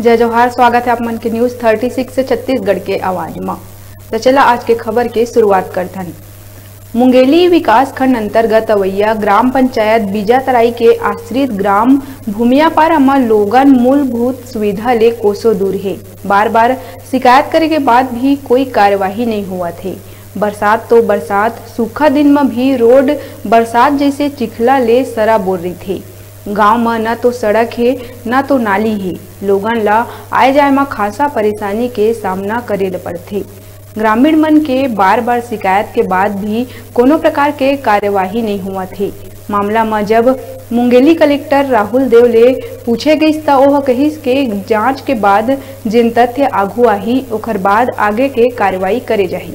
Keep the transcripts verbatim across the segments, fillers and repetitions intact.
जय जोहार, स्वागत है आप मन के न्यूज़ थर्टी सिक्स छत्तीसगढ़ के आवाज म। त चला आज के खबर के शुरुआत करथन। मुंगेली विकासखंड अंतर्गत अवैया ग्राम पंचायत बीजातराई के आश्रित ग्राम भूमियापारा म लोगन मूलभूत सुविधा ले कोसों दूर हे। बार-बार शिकायत करे के बाद भी कोई कार्यवाही नहीं होवत हे। बरसात तो बरसात, सूखा दिन म भी रोड बरसात जैसे चिखला ले सराबोर रहिथे। गांव म न तो सड़क हे, न तो नाली हे। लोगन ला आए जाए म खासा परेशानी के सामना करे ल पड़थे। ग्रामीण मन के बार-बार शिकायत के बाद भी कोनो प्रकार के कार्यवाही नहीं होवत हे। मामला म जब मुंगेली कलेक्टर राहुल देव ले पूछे गइस, त ओह कहिस के जांच के बाद जेन तथ्य आघू आही, ओखर बाद आगे के कार्रवाई करे जाही।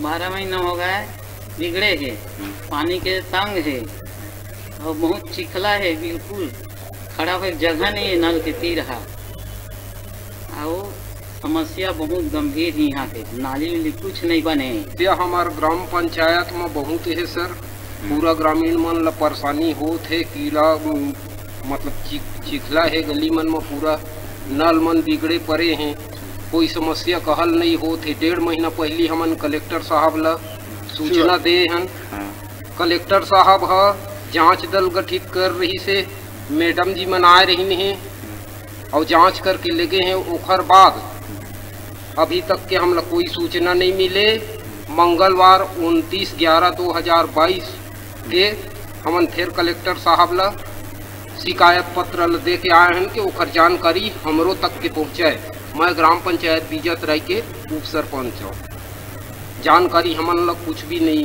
बारह महीना हो गए, बिगड़े हे, पानी के तंग हे, और बहुत चिखला हे, बिल्कुल खड़ा होए जगह नहीं हे नल के तीर हा। अउ समस्या बहुत गंभीर हे यहाँ के, नाली उली कुछ नहीं बने। ये हमार ग्राम पंचायत म बहुत हे सर, पूरा ग्रामीण मन ल परेशानी होत हे, कीड़ा, उम, मतलब चि-, चिखला हे गली मन म, पूरा नल मन बिगड़े पड़े हे, कोई समस्या का हल नहीं होत हे। डेढ़ महीना पहली हमन कलेक्टर साहब ल सूचना दे हन। हाँ। कलेक्टर साहब ह जांच दल गठित कर रहिस हे, मैडम जी मन आए रहिन हे, अउ जांच करके ले गे हे। ओखर बाद अभी तक के हमला कोई सूचना नहीं मिले। मंगलवार उनतीस ग्यारह दो हज़ार बाईस के हमन फिर कलेक्टर साहब ला शिकायत पत्र ल दे के आए हन कि ओखर जानकारी हमरो तक के पहुँचे। मैं ग्राम पंचायत बीजातराई के उप सरपंच हूँ। जानकारी हमन ला कुछ भी नहीं,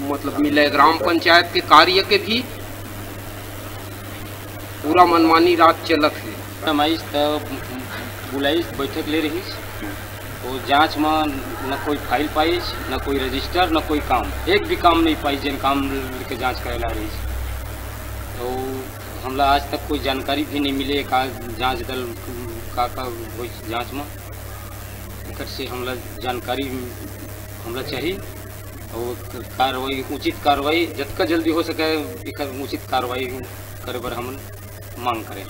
मतलब, मिले। ग्राम पंचायत के कार्य के भी पूरा मनमानी राज चलत हे। मैडम आइस त बुलाइस, बैठक ले रहिस, तो जांच म न कोई फाइल पाइस, न कोई रजिस्टर, न कोई काम, एक भी काम नहीं पाइस, जेन काम के जांच करे ला रहिस। तो हमला आज तक कोई जानकारी भी नहीं मिले, का जांच दल का का होइस जांच म, एकर से हमला जानकारी हमला चाहिए और कार्रवाई, उचित कार्रवाई जतका जल्दी हो सके, एकर उचित कार्रवाई करे बर हमन मांग करें।